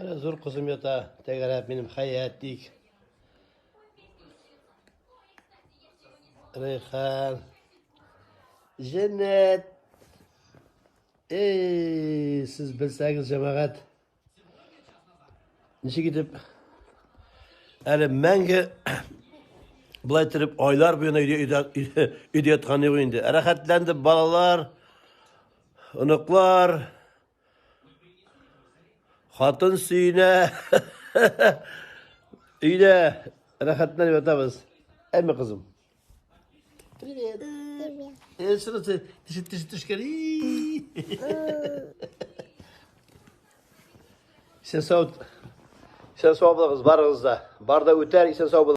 Менә зур кызым ята, тәгәрәп минем хәят тик. Рәйхан. Җәннәт. Эй, сез белсәгез, җәмәгать. Ничек итеп әле мәңге былай итеп айлар буена өйдә өйдә өйдә яткан юк инде. Рәхәтләнде балалар, оныклар. Хатын сөенә. Өйдә рәхәтләнеп ятабыз. Әйме, кызым? Привет. Привет. Э, что ты? Ты ты төшкән. Исән сау. Исән сау булыгыз барыгыз да. Бар да үтәр, исән сау булыгыз.